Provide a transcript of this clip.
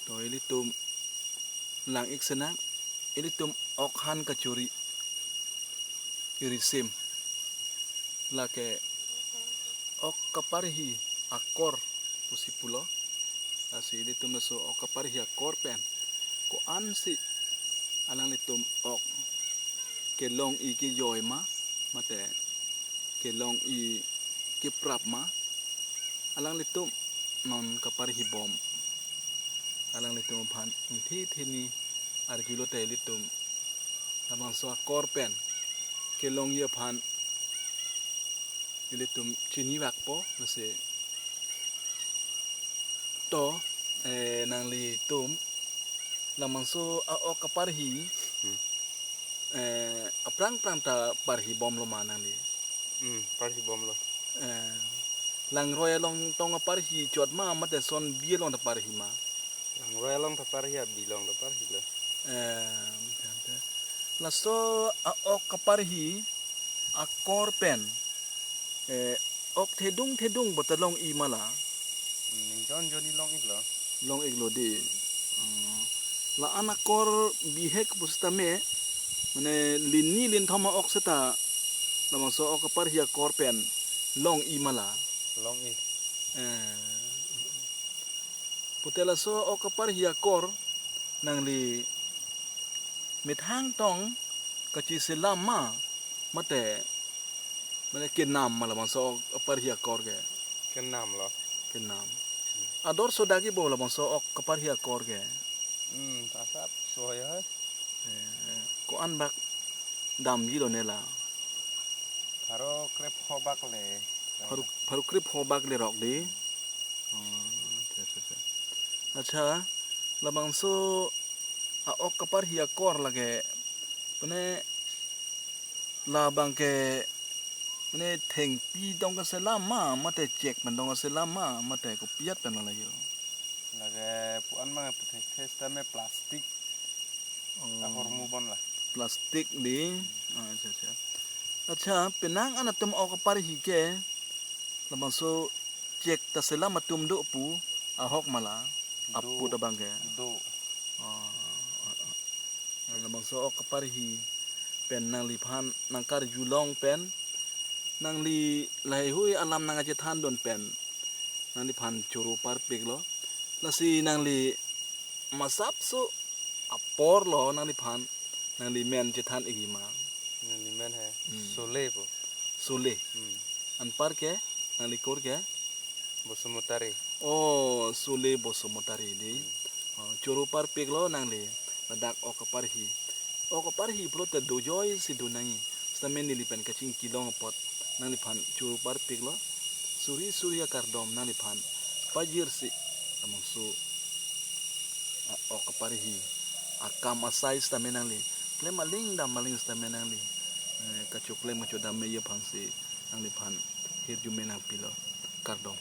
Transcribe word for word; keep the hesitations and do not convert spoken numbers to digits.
To ilitum lang-ik senang, ilitum ok han kachori irisim. Lake ok kaparhi akor pusi pulo. Lasi ilitum laso ok kaparhi akor pen ko-ansi alanglitum ok kelong-i kejoi ma, mate kelong-i keprap ma, alanglitum non kaparhi bom. Alanglitum aphan ingthi thini arjulo te ilitum labangso akor pen kelong-i aphan ilitum chinivakpo, lasi to, eh, nanglitum labangso a-ok kaparhi, Hmm. eh, aphrang phrang ta parhi bomlo ma nangli? Hmm, parhi bomlo. Eh, langroi along tong aparhi chot ma, mate sonbi along ta parhi ma? Langroi along ta parhi, abi along ta parhilo. Eh, ante. Laso a-ok kaparhi akor pen, eh, ok thedung thedung bata long-i ma la? Hmm, ning jon jon-i long-iklo. Long-iklo di. Hmm. Oh. La-an akor bihek pusitame, mane lin ni lin thom a-ok seta labangso ok kaparhi akor pen long-i ma la? Long-i. Eh. Pute laso ok kaparhi akor nangli methang tong kachiselam ma, mate, mane kenam ma labangso ok kaparhi akor ke? Kenamlo. Kenam. Ador sodak-ipo labangso ok kaparhi akor ke? Hmm, asap sohoi hoi. Eh, ko-an bak damjilo ne la? Pharo krepho bak le. Pharo, pharo krepho bak le rok di. Oh, acha, acha, acha. Acha, labangso a-ok kaparhi akor lake, mane labang ke, mane thengpi tong kaselam ma, mate chek pen tong kaselam ma, mate kopi-at pen lo la jo? Lake pu-an mang puthekthe sitame plastic. Oh. Ahormu bon la. Plastic di. Ah, acha, acha. Acha, penang an atum ok kaparhi ke labangso chek ta selam atum do pu ahok ma la? Do. Aput abang ke? Do. Oh, oh, oh. Labangso ok kaparhi pen nangliphan nangkarjulong pen, nangli laheihui alam nangkachethandun pen nangliphan choro parpiklo. Lasi nangli masapso aporlo nangliphan, nangli men chethan-ikji ma? Nangli men he. Hmm. Sole po. Sole. Hmm. Anpar ke, nangli kur ke? Basumatary. Oh, Sole Basumatary di. Hmm. Oh, choro parpiklo nangli ladak ok kaparhi. Ok kaparhi pulote dojoi si do nangji. Sitame neli pen kachingkilong apot nangliphan choro parpiklo. Suri suri akardom nangliphan pajirsi labangso a-ok kaparhi akam asai sitame nangli klem aling dam aling sitame nangli, eh, kachoklem kachodam meji aphansi nangliphan hirjume nangpilo. Kardom.